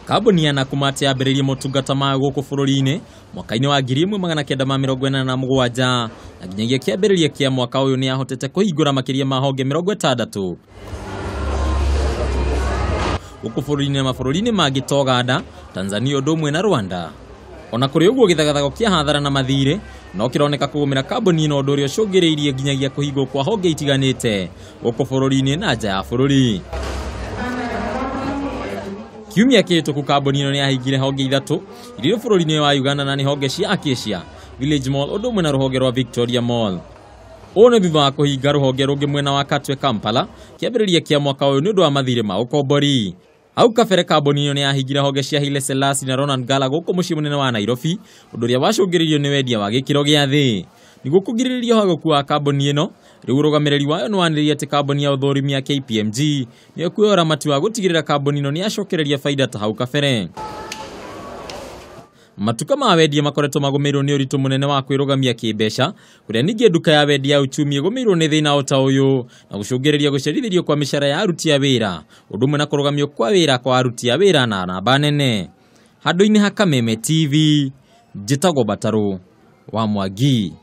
Kambuni ya Nakumatt yambĩrĩirie motungata mayo gũkũ bũrũri-inĩ mwaka-inĩ wa 1987 na nginyagia kĩambĩrĩria kĩa mwaka ũyũ nĩ yahotete kũhingũra makĩria ma honge 60 gũkũ bũrũri-inĩ na mabũrũri-inĩ mangĩ ta Uganda, Tanzania ũndũ ũmwe na Rwanda. Ona kũrĩ ũguo gĩthagathago kĩa hathara na mathirĩ no kĩroneka kũgũmĩra kambuni ĩno, ũndũ ũrĩa ũcũngĩrĩirie nginyagia kũhingwo kwa honge itiganĩte gũkũ bũrũri-inĩ na nja ya bũrũri. Kiumia kĩhĩtũku kambuni ĩno nĩ yahingire honge ithatũ iria bũrũri-inĩ wa Uganda na nĩ honge cia Acacia, Village Mall ũndũ ũmwe na rũhonge rwa Victoria Mall. Ũũ nĩ thutha wa kũhinga rũhonge rũngĩ mwena wa Katwe Kampala kĩambĩrĩria kĩa mwaka ũyũ nĩ ũndũ wa mathirĩ ma ũkombori. Hau kabere kambuni ĩyo nĩ yahingire honge cia Haile Selassie na Ronald Ngala gũkũ mũciĩ mũnene wa Nairobi, ũndũ ũrĩa wacũngĩrĩirio nĩ wendia wa gĩkĩro gĩa thĩ. Nĩguo kũgirĩrĩria ũhagũku wa kambuni ĩno, rĩu ũrũgamĩrĩri wayo nĩ wanĩrĩire atĩ kambuni ya ũthũrimi ya KPMG nĩyo ĩkuoya ũramati wa gũtigĩrĩra kambuni ĩno nĩ yacokereria baida ta hau kabere. Matuka ma wendia makoretwo magũmĩirwo nĩ ũritũ mũnene wa kwĩrũgamia kĩmbeca, kũrĩa ningĩ nduka ya wendia ya uchumi ĩgũmĩirwo nĩ thĩna o ta ũyũ na gũcũngĩrĩria gũcerithĩrio kwa mĩcara ya aruti a wĩra, ũndũ ũmwe na kũrũgamio kwa wĩra kwa aruti a wĩra na namba nene. Handũ-inĩ ha Kameme TV, njĩtagwo Batarũ wa Mwangi.